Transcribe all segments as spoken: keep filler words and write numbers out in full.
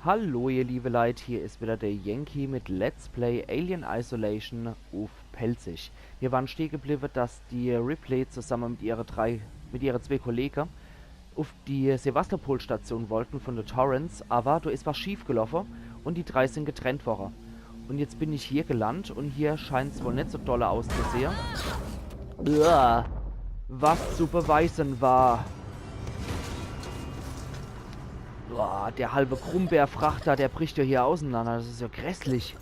Hallo ihr liebe Leit, hier is wieder der Yankee mit Let's Play Alien Isolation uff Pälzisch. Mir waren stehe gebliwwe, dass die Ripley zusamme mit ihre drei, mit ihre zwee Kollege uff die Sevastopol-Station wollten von de Torrens, awwer do is was schief geloffe un die drei sin getrennt worre. Un jetzt bin ich hier gelandt un hier scheint's wohl net so dolle auszusehe. Uah, was zu beweisen war. Boah, der halbe Grumbeerfrachter, der bricht ja hier auseinander. Das is ja grässlich.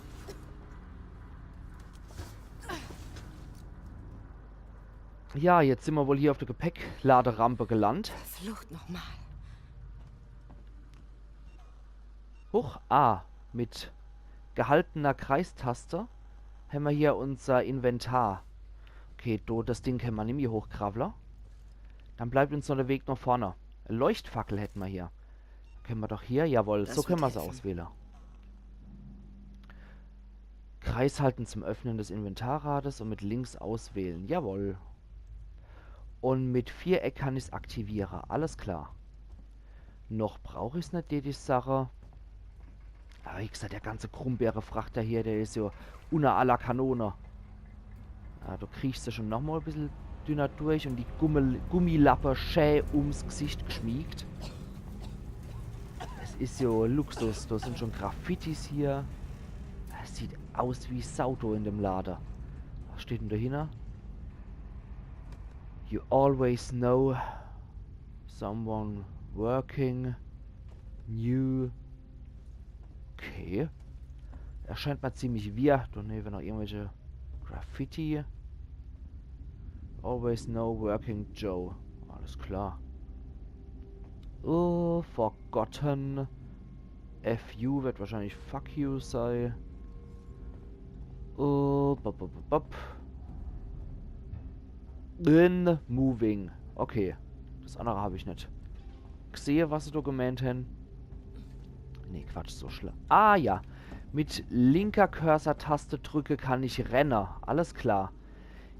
Ja, jetzt sin mer wohl hier uff de Gepäckladerampe gelandt. Verflucht nochmal. Huch, ah, mit gehaltener Kreistaste hämmer hier unser Inventar. Okay, do, das Ding kenne mer nimmi hochkrawwle. Dann bleibt uns noch de Weg noch vorne. E Leuchtfackel hätte mer hier. Kenne mer doch hier, jawohl, so kenne mer se auswähle. Kreis halten zum Öffnen des Inventarrades und mit links auswählen. Jawohl. Und mit Viereck kann ich's aktiviere. Alles klar. Noch brauch ich's net, die, die Sache. Awwer wie gesagt, der ganze Grumbeerfrachter hier, der is jo unner aller Kanone. Ja, do kriechst du schon noch mol e bissel dünner durch und die Gummel-, Gummilappe schä ums Gesicht geschmiegt. Es is jo Luxus, do sin schon Graffitis hier. Es sieht aus wie Sau do in dem Lade. Was steht denn do hinne? You always know someone working new. Okay. Erscheint mer ziemlich wirr. Do newe noch irgendwelche Graffiti. Always know working Joe. Alles klar. Oh, forgotten. F U wird wahrscheinlich fuck you sei. Oh, bop, bop, bop, bop. In moving. Okay. Das andere hab ich net gsehe, was se do gemeent hen. Nee, Quatsch, so schlimm. Ah ja. Mit linker Cursor-Taste drücke kann ich renne. Alles klar.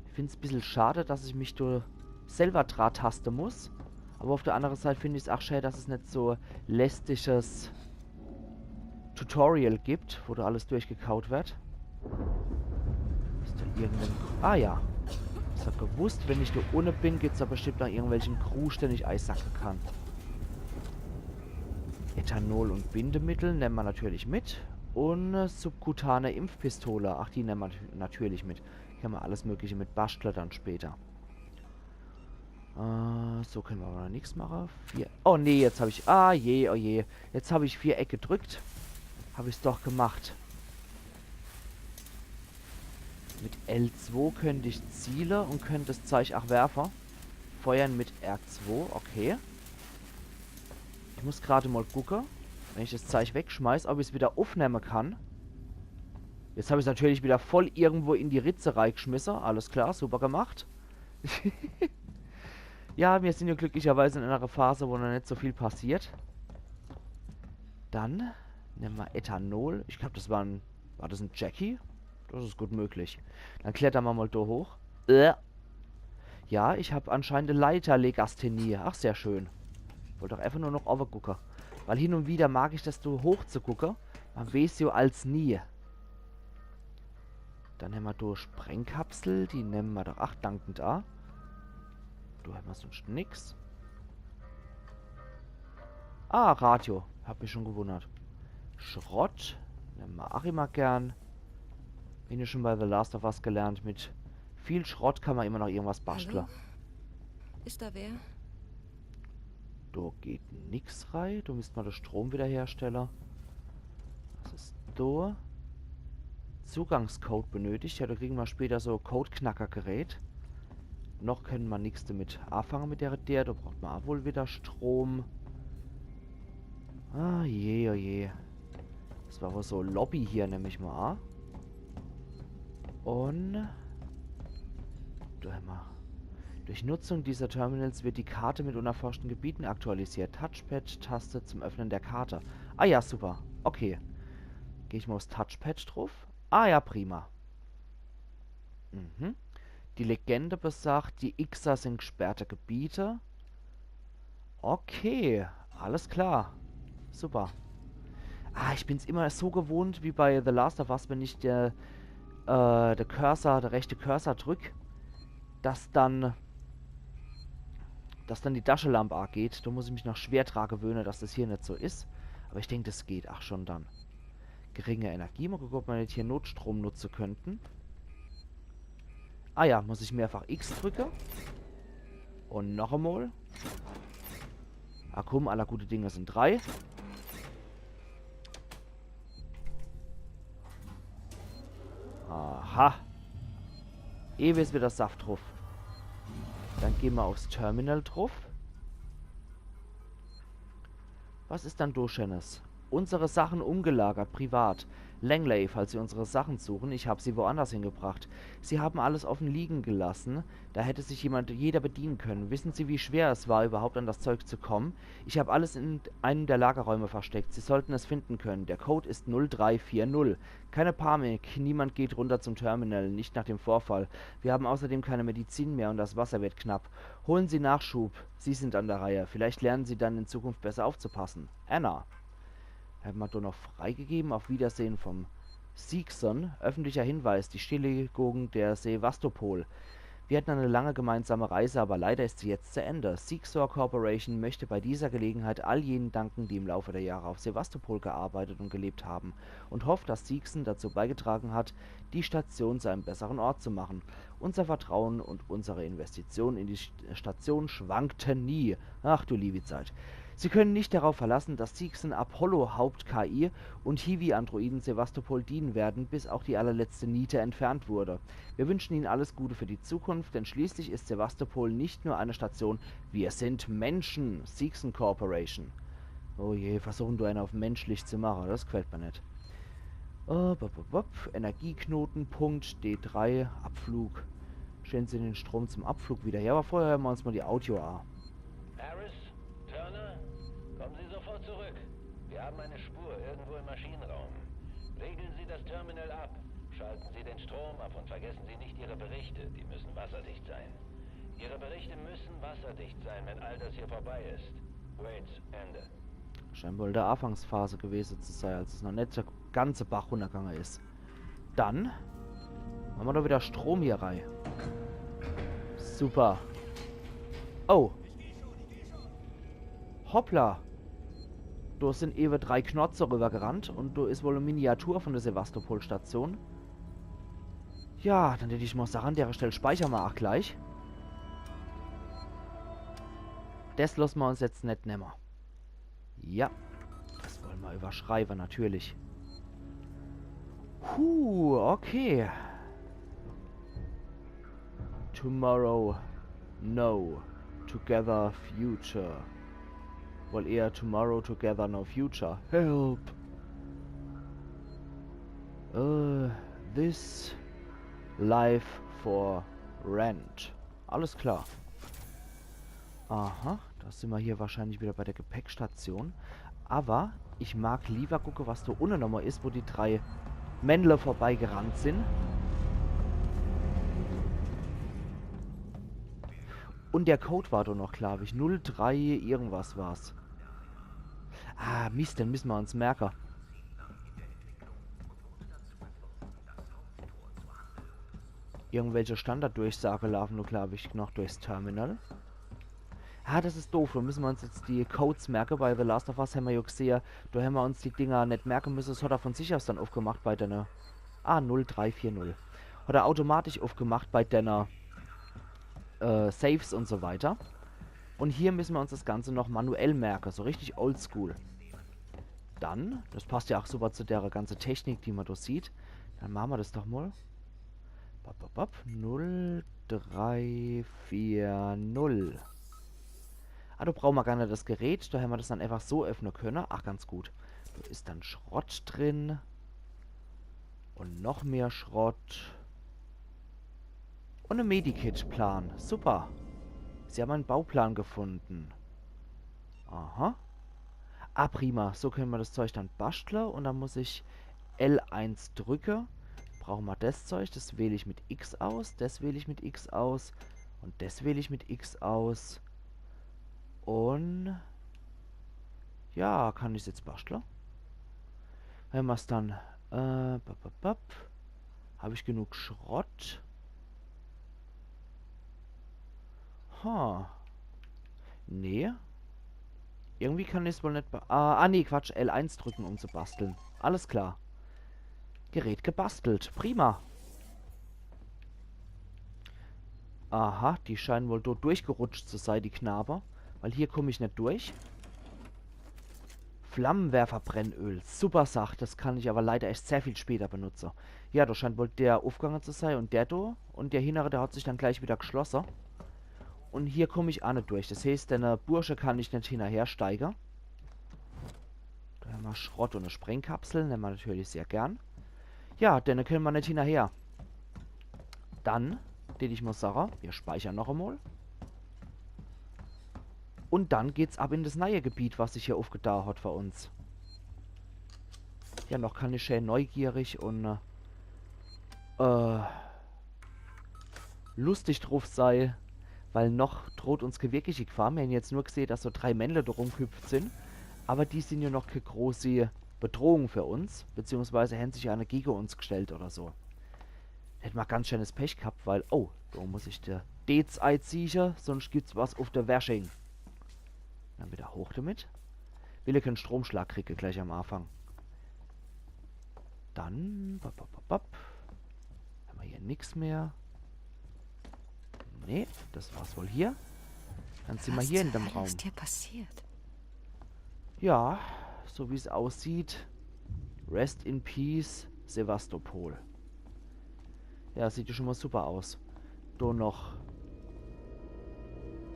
Ich find's bissel schade, dass ich mich do selber dra taste muss. Aber auf der andere Seite find ich's ach schä, dass es net so lästiges Tutorial gibt, wo do alles durchgekaut wird. Is do irgendein... Ah ja. Ich hab gewusst, wenn ich do unne bin, gibt's do bestimmt noch irgendwelchen Krusch, den ich eisacke kann. Ethanol und Bindemittel nemme mer natürlich mit. Und äh, subkutane Impfpistole. Ach, die nemme mer nat- natürlich mit. Kenne mer alles Mögliche mit baschtle dann später. Äh, so kenne mer aber noch nix mache. Vier. Oh nee, jetzt hab ich... Ah je, oh je. Jetzt hab ich Viereck gedrückt. Hab ich's doch gemacht. Mit L zwei könnt ich ziele und könnt das Zeug ach werfe. Feuern mit R zwei, okay. Ich muss grad mol gucke, wenn ich das Zeug wegschmeiß, ob ich's wieder uffnemme kann. Jetzt hab ich's natürlich wieder voll irgendwo in die Ritze reigschmisse. Alles klar, super gemacht. Ja, mir sin ja glücklicherweise in einer Phase, wo noch net so viel passiert. Dann nemme mer Ethanol. Ich glaub, das war en, war das en Jackie? Das is gut möglich. Dann klettere mer mol do hoch. Äh. Ja, ich hab anscheinend e Leiterlegasthenie. Ach, sehr schön. Wollt doch einfach nur noch owwe gucke. Weil hin und wieder mag ich das, do hoch zu gucke. Man weeß jo als nie. Dann hämmer do Sprengkapsel, die nemme mer doch. Ach, dankend a. Do hämmer sunscht nix. Ah, Radio. Hab mich schon gewundert. Schrott. Nemme mer ach immer gern. Wie schon bei The Last of Us gelernt, mit viel Schrott kann man immer noch irgendwas bastle. Hallo? Ist da wer? Do geht nix rei. Do misst mer de Strom wiederherstelle. Was is do? Zugangscode benötigt. Ja, do kriegen mer später so Codeknackergerät. Noch kenne mer nix damit afange mit der Deer. Do braucht mer a wohl wieder Strom. Ah, je, oh je. Das war wohl so Lobby hier, nemm ich mal a. Und do hämmer. Durch Nutzung dieser Terminals wird die Karte mit unerforschten Gebieten aktualisiert. Touchpad-Taste zum Öffnen der Karte. Ah ja, super. Okay. Geh ich mal aufs Touchpad drauf. Ah ja, prima. Mhm. Die Legende besagt, die Ixer sind gesperrte Gebiete. Okay, alles klar. Super. Ah, ich bin's immer so gewohnt wie bei The Last of Us, wenn ich der, äh, der Cursor, der rechte Cursor drück, dass dann, dass dann die Taschelamp ageht. Da muss ich mich noch schwer dra gewöhne, dass das hier net so is. Aber ich denk, das geht. Ach, schon dann. Geringe Energie. Mal gucke, ob wir net hier Notstrom nutze könnten. Ah ja, muss ich mehrfach X drücke. Und noch einmal. Ah komm, aller gute Dinge sind drei. Aha. Ewe is wieder Saft druff. Dann gehn mer aufs Terminal druff. Was is dann do Schönes? Unsere Sachen umgelagert, privat. Langley, falls Sie unsere Sachen suchen, ich hab sie woanders hingebracht. Sie haben alles offen liegen gelassen. Da hätte sich jemand, jeder bedienen können. Wissen Sie, wie schwer es war, überhaupt an das Zeug zu kommen? Ich hab alles in einem der Lagerräume versteckt. Sie sollten es finden können. Der Code ist null drei vier null. Keine Panik, niemand geht runter zum Terminal, nicht nach dem Vorfall. Wir haben außerdem keine Medizin mehr und das Wasser wird knapp. Holen Sie Nachschub. Sie sind an der Reihe. Vielleicht lernen Sie dann in Zukunft besser aufzupassen. Anna. Hat man doch noch freigegeben. Auf Wiedersehen vom Seegson. Öffentlicher Hinweis. Die Stilllegung der Sevastopol. Wir hatten eine lange gemeinsame Reise, aber leider ist sie jetzt zu Ende. Seegson Corporation möchte bei dieser Gelegenheit all jenen danken, die im Laufe der Jahre auf Sevastopol gearbeitet und gelebt haben und hofft, dass Seegson dazu beigetragen hat, die Station zu einem besseren Ort zu machen. Unser Vertrauen und unsere Investitionen in die St-, Station schwankten nie. Ach du liebe Zeit. Sie können nicht darauf verlassen, dass Seegson Apollo Haupt-K I und Hiwi-Androiden Sevastopol dienen werden, bis auch die allerletzte Niete entfernt wurde. Wir wünschen Ihnen alles Gute für die Zukunft, denn schließlich ist Sevastopol nicht nur eine Station, wir sind Menschen. Seegson Corporation. Oh je, versuchen du einer auf menschlich zu machen, das gefällt mir net. Oh, bop, bop, bop. Energieknotenpunkt, D drei, Abflug. Stellen Sie den Strom zum Abflug wieder her, aber vorher hören wir uns mal die Audio an. Harris? Turner? Kommen Sie sofort zurück. Wir haben eine Spur irgendwo im Maschinenraum. Regeln Sie das Terminal ab. Schalten Sie den Strom ab und vergessen Sie nicht Ihre Berichte. Die müssen wasserdicht sein. Ihre Berichte müssen wasserdicht sein, wenn all das hier vorbei ist. Waits, Ende. Scheint wohl in der Anfangsphase gewesen zu sein, als es noch net der ganze Bach runtergegangen is. Dann mache mer doch wieder Strom hier rei. Super. Oh. Hoppla. Do sind ewe drei Knotze rübergerannt und do is wohl e Miniatur von der Sevastopol-Station. Ja, dann tät ich mal sagen, an dere Stell speichern mer auch gleich. Des losse mer uns jetzt net nemme. Ja, des wolle mer überschreibe, natürlich. Puh, okay. Tomorrow, no. Together, future. Wohl eher tomorrow, together, no future. Help! Äh, this life for rent. Alles klar. Aha, da sind mer hier wahrscheinlich wieder bei der Gepäckstation. Aber ich mag lieber gucke, was da unne nochmal is, wo die drei Männle vorbeigerannt sind. Und der Code war doch noch, glaub ich, null drei irgendwas war's. Ah, Mist, den müssen mer uns merken. Irgendwelche Standarddurchsage laufen nur, glaub ich, noch durchs Terminal. Ah, das is doof. Da müssen mer uns jetzt die Codes merken. Bei The Last of Us hämmer ja gesehe, da hämmer uns die Dinger net merken müssen. Das hat er von sich aus dann aufgemacht bei denne. Ah, null drei vier null. Hat er automatisch aufgemacht bei denne, äh, Safes und so weiter. Und hier müssen mer uns das Ganze noch manuell merken. So richtig oldschool. Dann, das passt ja auch super zu der ganze Technik, die mer da sieht. Dann machen mer das doch mal. Bop, bop, bop. Null drei vier null. Ah, da brauchen mer gar net das Gerät, da hämmer das dann einfach so öffnen können. Ach, ganz gut. Da is dann Schrott drin. Und noch mehr Schrott. Und e Medikit-Plan. Super. Sie haben einen Bauplan gefunden. Aha. Ah, prima. So können mer das Zeug dann bastle und dann muss ich L eins drücke. Brauchen mer das Zeug. Das wähl ich mit X aus. Das wähl ich mit X aus. Und das wähl ich mit X aus. Und ja, kann ich's jetzt bastle? Wenn mer's dann. Äh, bap, bap, bap. Hab ich genug Schrott? Ha. Nee. Irgendwie kann ich's wohl net ba-, ah, ah, nee, Quatsch. L eins drücken, um zu basteln. Alles klar. Gerät gebastelt. Prima. Aha, die scheinen wohl do durchgerutscht zu sei, die Knabe. Weil hier komm ich net durch. Flammenwerferbrennöl. Super Sach. Das kann ich aber leider erst sehr viel später benutze. Ja, do scheint wohl der uffgange zu sei und der do. Und der hinnere, der hat sich dann gleich wieder geschlosse. Und hier komm ich aa net durch. Das heeßt, denne Bursche kann ich net hinnerher steige. Do hämmer Schrott und e Sprengkapsel. Nemme mer natürlich sehr gern. Ja, denne könne mer net hinnerher. Dann, den ich mol sage, wir speichern noch emol. Und dann geht's ab in das neie Gebiet, was sich hier uffgeta hat für uns. Ja, noch kann ich schön neugierig und äh, äh, lustig druff sei, weil noch droht uns kee wirkliche Gefahr. Mir hän jetzt nur gesehe, dass so drei Männle do rumgehüpft sin, aber die sin ja noch kee große Bedrohung für uns, beziehungsweise hän sich ja net gege uns gestellt oder so. Hätt mer ganz schönes Pech gehabt, weil, oh, do muss ich de Deets eiziehe, sonst gibt's was uff de Wersching. Dann wieder hoch damit. Will keen Stromschlag kriege gleich am Anfang. Dann, bap, bap, bap, bap. Hämmer hier nix mehr. Nee, das war's wohl hier. Dann sin mer hier in dem Raum. Was zur Hölle ist hier passiert? Ja, so wie's aussieht. Rest in Peace, Sevastopol. Ja, sieht ja schon mal super aus. Do noch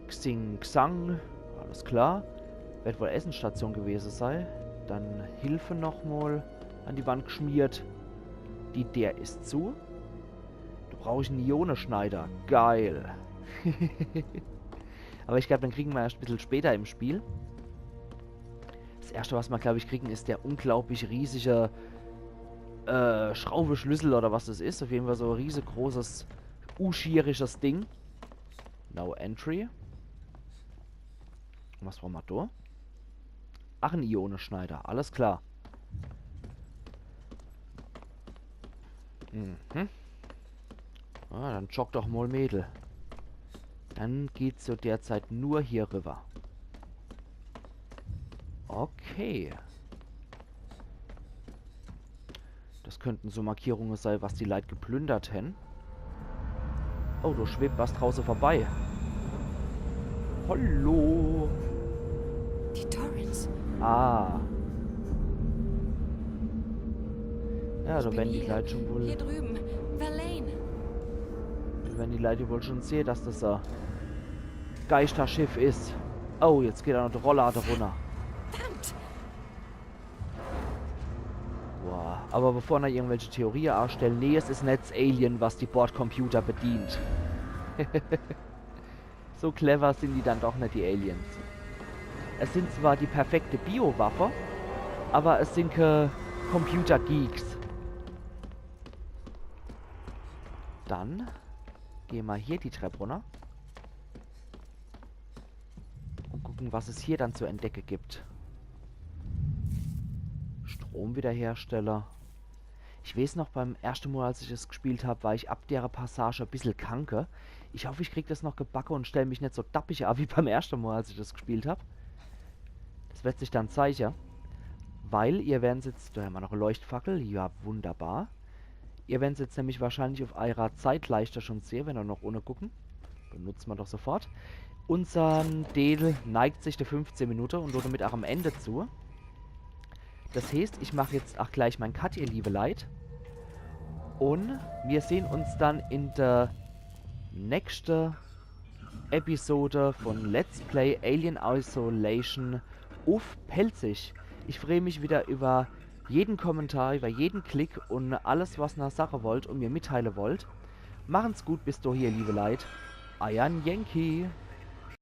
Xing Xang, alles klar. Wird wohl Essensstation gewese sei. Dann Hilfe noch mal an die Wand geschmiert. Die Deer is zu. Do brauch ich en Ioneschneider. Geil. Aber ich glaub, den kriegen mer erst e bissel später im Spiel. Das erste, was mer, glaub ich, kriegen, is der unglaublich riesige äh, Schraubeschlüssel oder was das is. Auf jeden Fall so e riesegroßes, uschierisches Ding. No entry. Was brauch mer do? Ach, en Ioneschneider. Alles klar. Mhm. Ah, dann jogg doch mal, Mädel. Dann geht's so derzeit nur hier riwwer. Okay. Das könnten so Markierunge sei, was die Leit geplündert hän. Oh, do schwebt was drauße vorbei. Hallo. Die Torrens. Ah. Ja, do werden die Leit schon wohl. Hier drüben. Verlaine. Do werden die Leit wohl schon sehe, dass das e Geisterschiff is. Oh, jetzt geht aa noch de Rolllader runner. Verdammt! Boah, aber bevor mer irgendwelche Theorie erstellen, nee, es is net s Alien, was die Bordcomputer bedient. So clever sin die dann doch net, die Aliens. Es sin zwar die perfekte Biowaffe, aber es sin kee Computergeeks. Dann geh mer hier die Trepp runner. Und gucken, was es hier dann zu entdecke gibt. Stromwiederhersteller. Ich weeß noch, beim erschte Mol, als ich es gespielt hab, war ich ab dere Passage e bissel kanke. Ich hoff, ich krieg das noch gebacke und stell mich net so dappig aa wie beim erschte Mol, als ich das gespielt hab. Das wird sich dann zeiche. Weil ihr werden's jetzt, do hämmer noch e Leuchtfackel, ja, wunderbar. Ihr werden's jetzt nämlich wahrscheinlich auf eirer Zeitleiste schon sehe, wenn er noch ohne gucken. Benutze mer doch sofort. Unsern Deel neigt sich de fünfzehn Minute und damit aa am Ende zu. Das heeßt, ich mach jetzt aa gleich mein Cut, ihr liebe Leit. Und mir sehn uns dann in de nächste Episode von Let's Play Alien Isolation uff Pälzisch. Ich freu mich wieder über jeden Kommentar, über jeden Klick und alles, was ner sage wollt und mir mitteile wollt. Machen's gut bis dohie, ihr liebe Leit. Eiern Yankee.